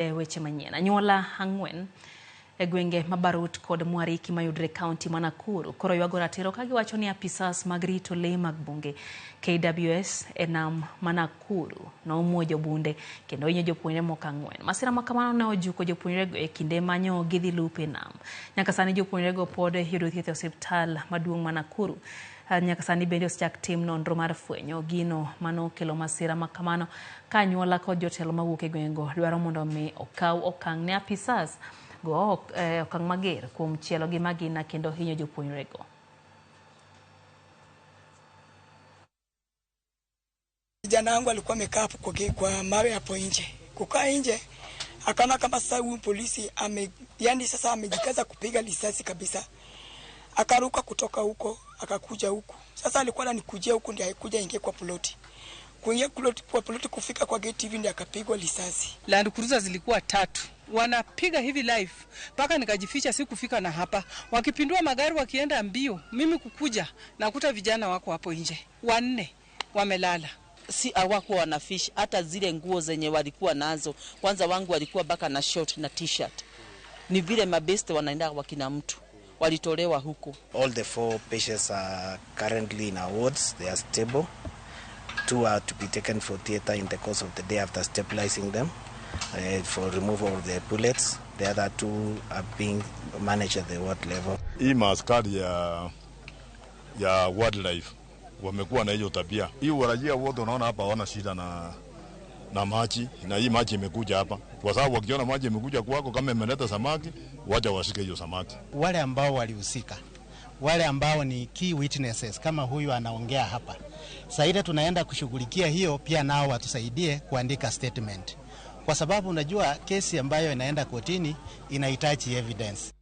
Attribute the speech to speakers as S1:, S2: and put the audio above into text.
S1: E weche manyien, anyuola 4 e gwenge ma Barut kod Mwariki mayudre kaunti ma Nakuru koro ywago ratiro ka giwacho ni apisas mag rito lee mag bunge KWS e nam ma Nakuru nomuojo bunde kendo hinyo jopuonjre moko 4. Masira ma kamano ne ojuko jopuonjrego e kinde manyo gidhi lupo e nam. Nyaka sani jopuonjrego pod yudo thieth e osiptal maduong' ma Nakuru. Nyaka sani bende osechak tim nonro mar fwenyo gino manokelo masira ma kamano ka anyuola kod jotelo mawuok e gwengego dwaro mondo mi okaw okang' ne apisas go okang' mager kuom chielo gi magina kendo hinyo jopuonjrego.
S2: Kijana wangu alikuwa amekaa hapo kwa mawe hapo nje. Kukaa nje akaona kama sasa huyu polisi yani sasa amejikaza kupiga risasi kabisa. Akaruka kutoka huko akakuja huku. Sasa alikuwa ananikujia huku ndiye haikuja ingie kwa ploti. Kuingia kwa ploti kufika kwa gate hivi ndiye akapigwa risasi.
S3: Land Cruiser zilikuwa 3. Wanapiga hivi live mpaka nikajificha, sikufika na hapa. Wakipindua magari wakienda mbio, mimi kukuja nakuta vijana wako hapo nje. 4 wamelala.
S4: Si hawakuwa wanafish hata zile nguo zenye walikuwa nazo. Kwanza wangu walikuwa baka na short na t-shirt. Ni vile mabeste wanaenda wakina mtu. Walitolewa huko.
S5: All the 4 patients are currently in our wards. They are stable. 2 are to be taken for theater in the course of the day after stabilizing them for removal of the bullets. The other 2 are being managed at the ward level.
S6: Hii maaskari ya wildlife wamekuwa na hiyo tabia. Hii warajia wote unaona hapa hawana shida na maji, na hii maji imekuja hapa. Kwa sababu wakiona maji imekuja kwako kama imeleta samaki, wacha washike hiyo samaki.
S7: Wale ambao walihusika, wale ambao ni key witnesses kama huyu anaongea hapa. Sasa ile tunaenda kushughulikia hiyo, pia nao watusaidie kuandika statement. Kwa sababu unajua kesi ambayo inaenda kotini inahitaji evidence.